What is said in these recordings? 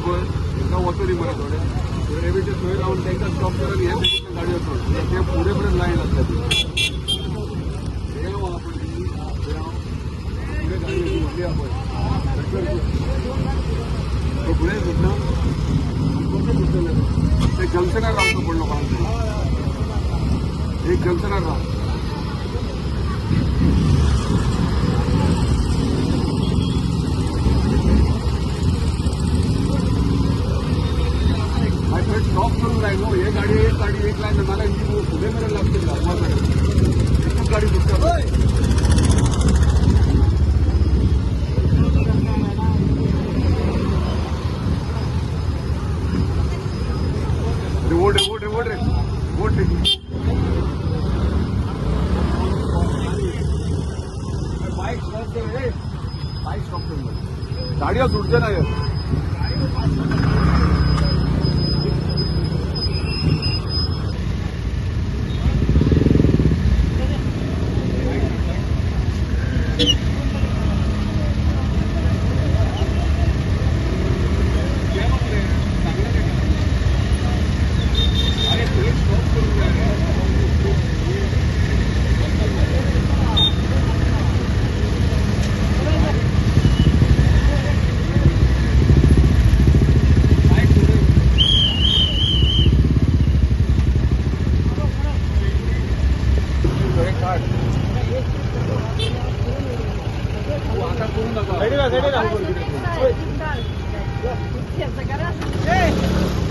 पळय तांकां वचोनी मरे थोडे रेवेचे थंय रावन तांकां स्टॉप कर आनी हे सायडींतल्यान गाडयो सोड, ते फुडें पर्यंत लायन आसता ती. हे आहा पळय ती, थंय हांव फुडें गाडी अशी व्हडली आहा पळय, तो फुडें सुटना कशें सुट्टलें? ते जंक्शनार रावचो पडलो लोकांक, एक जंक्शनार राव. मागीर थंय स्टॉप करूंक जाय न्हू. हे गाडी एक गाडी एक लायन नाल्यार ही फुडें मेरेन लागतली, धांवपा मेरेन एकूच गाडी सुट्टा. ओढ रे, ओढ रे, ओढ रे, ओढ रे. बाईक स्टॉप कर रे, बाईक स्टॉप कर. गाडयो सुटचे ना. अरे थंय स्टॉप करूंक जाय रे. बाईक सुटून थंय काड. तू आता करू नका.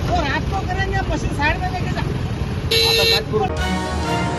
वो रात को करेंगे, पश्चिम साइड में लेके जा. आता काय करू?